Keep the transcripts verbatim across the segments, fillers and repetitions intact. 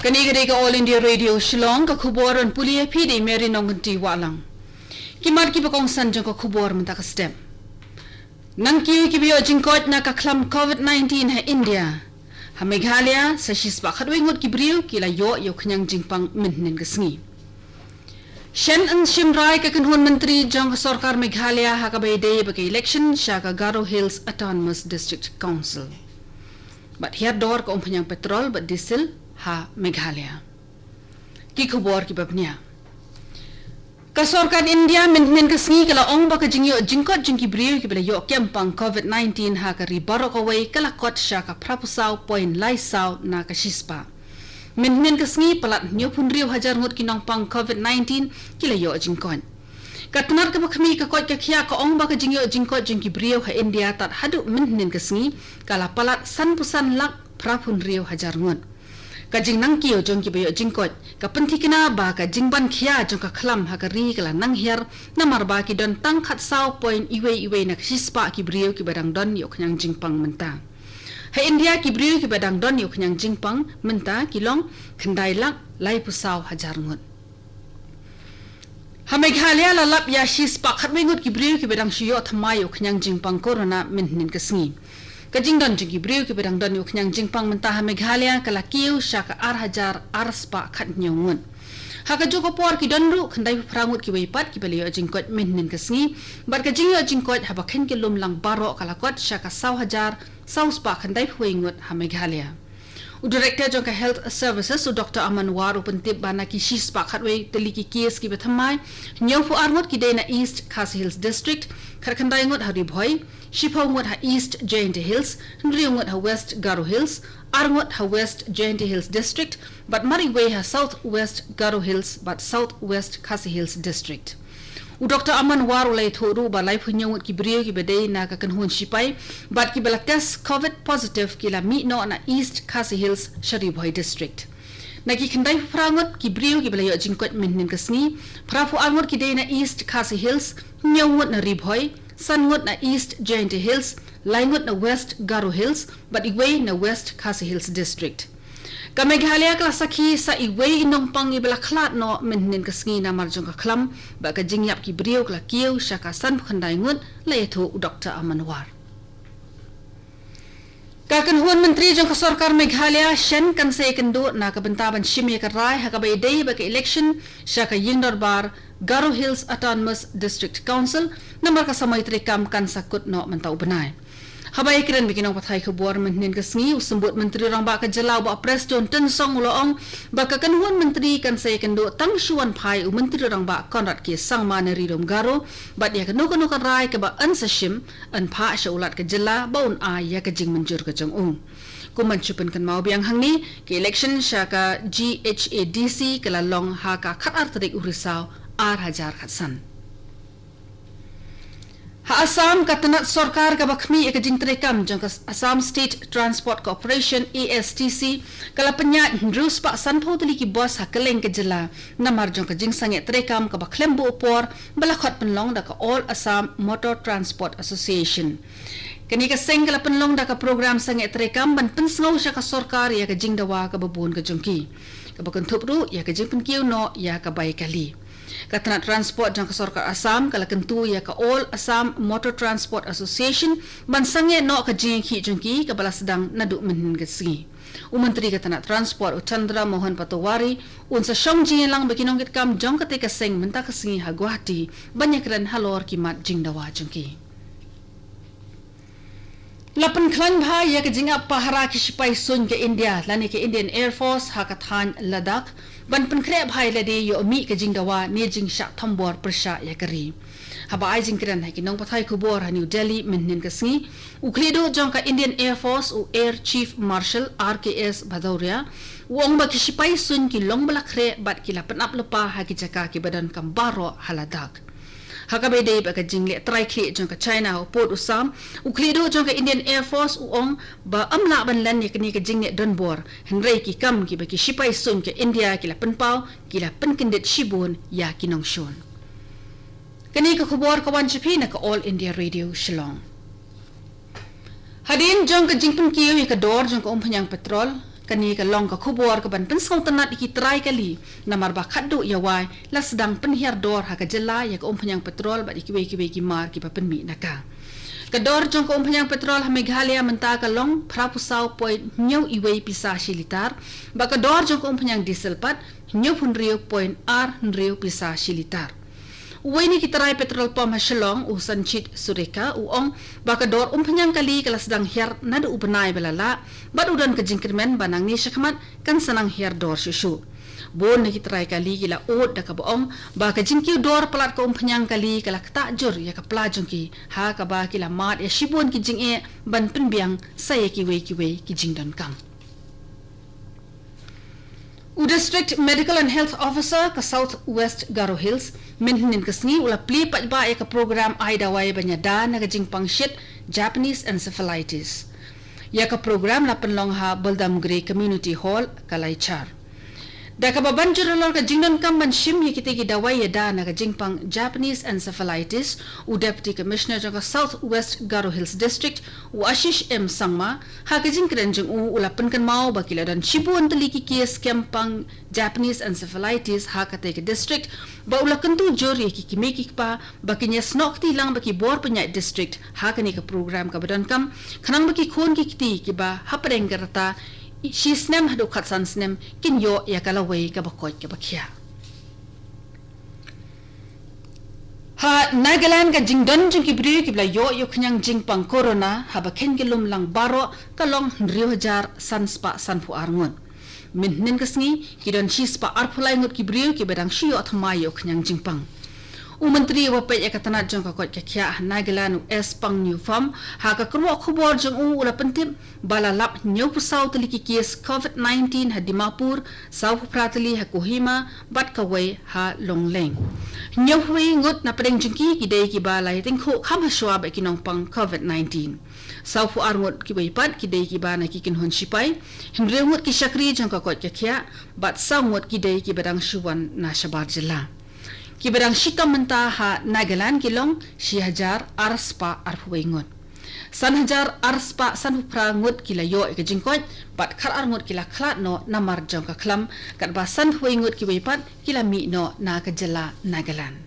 Kane ka dei ka All India Radio Shillong, ka khubor ban pule ïa phi da i Mary Nongkynti Wahlang. Ki mat kiba kongsan jong ka khubor mynta ka step. Nangkiew kiba ïoh jingkoit na ka khlam covid nineteen ha India. Ha Meghalaya, sa shispah khatwei ngut ki briew ki la ïoh ïa u khñiang jingpang mynhynnin ka sngi. Shen yn shim rai ka kynhun myntri jong ka sorkar Meghalaya ha kaba ïadei bad ka election sha ka Garo Hills Autonomous District Council. Bad hiar dor ka umphniang petrol bad diesel ha Meghalaya. Ki khubor kiba bniah. Ka sorkar India mynhynnin ka sngi ka la ong ba ka jingïoh jingkoit jong ki briew kiba la ïoh khñiang jingpang covid nineteen ha ka ri baroh kawei ka la kot sha ka phraphew saw point lai saw na ka shispah. Mynhynnin ka sngi palat hynñiewphew hynriew hajar ngut ki nongpang covid nineteen ki la ïoh jingkoit. Ka tnat kaba khmih ka koit ka khiah ka ong ba ka jingïoh jingkoit jong ki briew ha India tad haduh mynhynnin ka sngi ka la palat sanphew san lak phraphew hynriew hajar ngut. Ka jingnangkiew jong kiba ïoh jingkoit ka pynthikna ba ka jingban khia jong ka khlam ha ka ri ka la nang hiar, namar ba ki don tang khatsaw point iwei iwei na ka shispah ki briew kiba dang don ïoh khñiang jingpang mynta. Ha India ki briew kiba dang don ïoh khñiang jingpang mynta ki long khyndai lak laiphew saw hajar ngut. Ha Meghalaya la lap ïa shispah khatwei ngut ki briew kiba dang shu ïoh thymmai ïoh khñiang jingpang corona mynhynnin ka sngi. Ka jingdon jong ki briew kiba dang don ïoh khñiang jingpang mynta ha Meghalaya ka la kiew sha ka ar hajar ar spah khathynñiew ngut. Ha kajuh ka por ki don ruh khyndaiphew phra ngut kiwei pat kiba la ïoh jingkoit mynhynnin ka sngi. Bad ka jingïoh jingkoit haba kheiñ ki lum lang baroh ka la kot sha ka saw hajar saw spah khyndaiphew wei ngut ha Meghalaya. U Director jong ka Health Services, u Doctor Aman War, u pyntip ba na ki shispah khatwei tylli ki case kiba thymmai, hynñiewphew ar ngut ki dei na East Khasi Hills District, khatkhyndai ngut ha Ri Bhoi, shiphew ngut ha East Jaintia Hills, hynriew ngut ha West Garo Hills, ar ngut ha West Jaintia Hills District, bad mar iwei ha South West Garo Hills bad South West Khasi Hills District. U Doctor Aman War u la ïathuh ruh ba laiphew hynñiew ngut ki briew kiba dei na ka kynhun shipai bad kiba la test covid positive ki la mih noh na East Khasi Hills sha Ri Bhoi District. Na ki khyndaiphew phra ngut ki briew kiba la ïoh jingkoit mynhynnin ka sngi, phraphew ar ngut ki dei na East Khasi Hills, hynñiew ngut na Ri Bhoi, san ngut na East Jaintia Hills, lai ngut na West Garo Hills bad iwei na West Khasi Hills District. Ka Meghalaya ka la sakhi sa iwei i nongpang iba la khlad noh mynhynnin ka sngi namar jong ka khlam, bad ka jingïap ki briew ka la kiew sha ka sanphew khyndai ngut, la ïathuh u Doctor Aman War. Ka kynhun myntri jong ka sorkar Meghalaya shen kan sa ïakynduh na ka bynta ban shim ïa ka rai ha kaba ïadei bad ka election sha ka ïing dorbar Garo Hills Autonomous District Council, namar ka samoi treikam kan sa kut noh mynta u bnai. Haba ïakren bad ki nongpathai khubor mynhynnin ka sngi, u Symbud Myntri Rangbah ka jylla u Bah Prestone Tynsong u la ong ba ka kynhun myntri kan sa ïakynduh tang shu wan phai u Myntri Rangbah Conrad K Sangma na Ri Lum Garo, bad ïa kano kano ka rai kaba yn sa shim, yn phah sha u Lat ka jylla ba un ai ïa ka jingmynjur ka jong u. Kum ban shu pynkynmaw biang hangne, ka election sha ka G H A D C ka la long ha ka khatar tarik u Risaw ar hajar khatsan. Ha Assam, ka tnat sorkar kaba khmih ïa ka jingtreikam jong ka Assam State Transport Corporation, A S T C, ka la pynïaid hynriew spah sanphew tylli ki bus ha kylleng ka jylla, namar jong ka jingsangeh treikam kaba khlem buh por ba la khot pynlong da ka All Assam Motor Transport Association. Kane ka seng ka la pynlong da ka program sangeh treikam ban pynsngew sha ka sorkar ïa ka jingdawa kaba bun ka jong ki, kaba kynthup ruh ïa ka jingpynkiew noh ïa ka bai kali. Ka tnat transport jong ka sorkar Assam ka la kyntu ïa ka All Assam Motor Transport Association ban sangeh noh ka jingïakhih jong ki kaba la sdang naduh mynhynnin ka sngi. U Myntri ka tnat transport, u Chandra Mohan Patowary, un sa shong jingïalang bad ki nongkitkam jong katei ka seng mynta ka sngi ha Guwahati ban ïakren halor ki mat jingdawa jong ki. La pynkhlaiñ bha ïa ka jingap pahara ki shipai suiñ ka India lane ka Indian Air Force ha ka thaiñ Ladakh, ban pynkhreh bha ïa lade ïoh mih ka jingdawa ne jingshah thombor pyrshah ïa ka ri. Haba ai jingkren ha ki nongpathai khubor ha New Delhi mynhynnin ka sngi, u khlieh duh jong ka Indian Air Force, u Air Chief Marshal R K S Bhadauria, u ong ba ki shipai suiñ ki long ba la khreh bad ki la pynap lypa ha ki jaka kiba donkam baroh ha Ladakh. Ha kaba ïadei bad ka jingleh trai khlieh jong ka China ha u pud u sam, u khlieh duh jong ka Indian Air Force u ong ba ym lah ban len ïa kane ka jingleh donbor, hynrei ki kam kiba ki shipai suiñ ka India ki la pynpaw ki la pynkyndit shibun ïa ki nongshun. Kane ka khubor ka wan sha phi na ka All India Radio Shillong. Hadien jong ka jingpynkiew ïa ka dor jong ka umphniang petrol, Kane ka long ka khubor kaban pynsngewtynnad ïa ki trai kali, namar ba khadduh ïa wai la sdang pynhiar dor ha ka jylla ïa ka umphniang petrol bad ïa kiwei kiwei ki mar kiba pynmih na ka. Ka dor jong ka umphniang petrol ha Meghalaya mynta ka long phra phew saw point hynñiew wei pisa shi litar, bad ka dor jong ka umphniang diesel pat hynñiew phew hynriew point ar hynriew pisa shi litar. Uwei na ki trai petrol pump ha Shillong, u Sanchit Sureka, u ong ba ka dor umphniang kali ka la sdang hiar naduh u bnai ba la lah, bad u don ka jingkyrmen ba nangne shakhmat kan sa nang hiar dor shuh shuh. Bun na ki trai kali ki la ud da kaba ong ba ka jingkiew dor palat ka umphniang kali ka la ktah jur ïa ka pla jong ki, ha kaba ki la mad ïa shibun ki jingeh ban pynbiang sa ïa kiwei kiwei ki jingdonkam. U District Medical and Health Officer ka South West Garo Hills, mynhynnin ka sngi u la plie paidbah ïa ka program ai dawai ban ïada na ka jingpang shit Japanese encephalitis. Ïa ka program la pynlong ha Baldamgre Community Hall, Kalaichar. Da kaba ban jur halor ka jingdonkam ban shim ïa kita ki dawai ïada na ka jingpang Japanese encephalitis, u Deputy Commissioner jong ka South West Garo Hills District, u Ashish M Sangma, ha ka jingkren jong u u la pynkynmaw ba ki la don shibun tylli ki case kem pang Japanese encephalitis ha katei ka district, ba u la kyntu jur ïa ki kmie ki kpa ba kin ïasnoh kti lang bad ki bor pynïaid district ha kane ka program kaba donkam, khnang ba ki khun ki kti kiba hapdeng ka rta shi snem haduh khatsan snem kin ïoh ïa ka lawei kaba koit kaba khiah. Ha Nagaland, ka jingdon jong ki briew kiba la ïoh ïa u khñiang jingpang corona haba kheiñ ki lum lang baroh ka long hynriew hajar san spah sanphew ar ngut. Mynhynnin ka sngi ki don shi spah arphew lai ngut ki briew kiba dang shu ïoh thymmai ïa u khñiang jingpang. U Myntri uba peit ïa ka tnat jong ka koit ka khiah ha Nagaland, u S Pangniu Pham, ha ka kyrwoh khubor jong u u la pyntip ba la lap hynñiewphew saw tylli ki case COVID nineteen ha Dimapur, sawphew phra tylli ha Kohima, bad kawei ha Longleng. Hynñiewphew wei ngut na pdeng jong ki ki dei kiba la ïatyngkhuh kham hashwa bad ki nongpang COVID nineteen. Sawphew ar ngut kiwei pat ki dei kiba na ki kynhun shipai, hynriew ngut ki shakri jong ka koit ka khiah, bad saw ngut ki dei kiba dang shu wan na shabar jylla. Kiba dang shitom mynta ha Nagaland ki long shi hajar ar spah arphew wei ngut. San hajar ar spah sanphew phra ngut ki la ïoh ïa ka jingkoit, bad khat ar ngut ki la khlad noh namar jong ka khlam, katba sanphew wei ngut kiwei pat ki la mih noh na ka jylla Nagaland.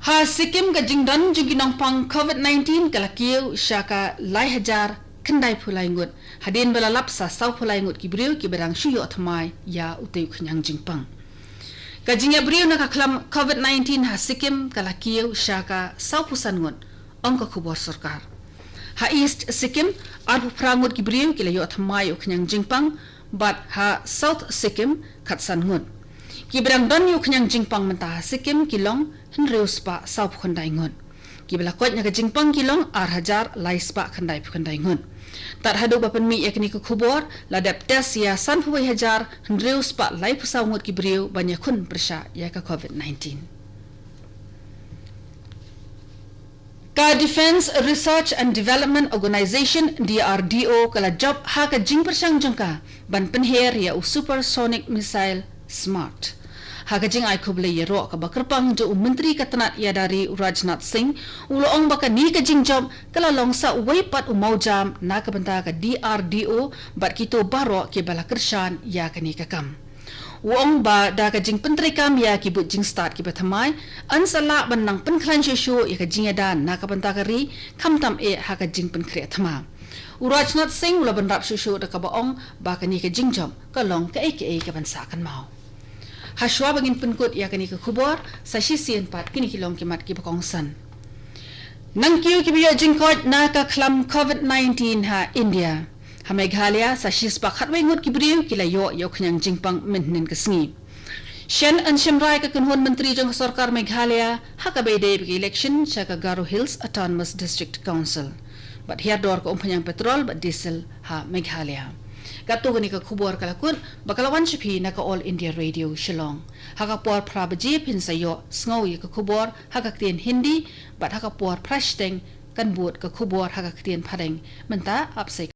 Ha Sikkim, ka jingdon jong ki nongpang COVID nineteen ka la kiew sha ka lai hajar khyndai phew lai ngut, hadien ba la lap sa sawphew lai ngut ki briew kiba dang shu ïoh thymmai ïa utei u khñiang jingpang. Ka jingïap briew na ka khlam COVID nineteen ha Sikkim ka la kiew sha ka sawphew san ngut, ong ka khubor sorkar. Ha East Sikkim, arphew phra ngut ki briew ki la ïoh thymmai ïa u khñiang jingpang, bad ha South Sikkim, khatsan ngut. Kiba dang don ïa u khñiang jingpang mynta ha Sikkim ki long hynriew spah sawphew khyndai ngut. Kiba la koit na ka jingpang ki long ar hajar lai spah khyndai phew khyndai ngut. Tad haduh ba pynmih ïa kane ka khubor, la dep test ïa sanphew wei hajar hynriew spah laiphew saw ngut ki briew ban ïakhun pyrshah ïa ka COVID nineteen. Ka Defence Research and Development Organisation, D R D O, ka la jop ha ka jingpyrshang jong ka ban pynher ïa u supersonic missile SMART. Ha ka jingai khublei ïaroh kaba kyrpang jong u Myntri ka tnat ïada ri, u Rajnath Singh, u la ong ba kane ka jingjop ka la long sa uwei pat u mawjam na ka bynta ka D R D O bad kito baroh kiba la kyrshan ïa kane ka kam. U ong ba da ka jingpyntreikam ïa ki buit jingstad kiba thymmai, yn sa lah ban nang pynkhlaiñ shuh shuh ïa ka jingïada na ka bynta ka ri, khamtam eh ha ka jingpynkhreh thma. U Rajnath Singh u la bynrap shuh shuh da kaba ong ba kane ka jingjop ka long kaei kaei kaban sah kynmaw. Hashwa ba ngin pynkut ïa kane ka khubor, sa shisien pat kine ki long ki mat kiba kongsan. Nangkiew kiba ïoh jingkoit na ka khlam COVID nineteen ha India. Ha Meghalaya, sa shispah khatwei ngut ki briew ki la ïoh ïa u khñiang jingpang mynhynnin ka sngi. Shen yn shim rai ka kynhun myntri jong ka sorkar Meghalaya ha kaba ïadei bad ka election sha ka Garo Hills Autonomous District Council. Bad hiar dor ka umphniang petrol bad diesel ha Meghalaya. Katto katne ka khubor ka la kut ba ka la wan sha phi na ka All India Radio Shillong. Ha ka por phra baje phin sa ïoh sngew ïa ka khubor ha ka ktien Hindi, bad ha ka por phra shiteng kan bud ka khubor ha ka ktien Phareng. Mynta ap sa ïa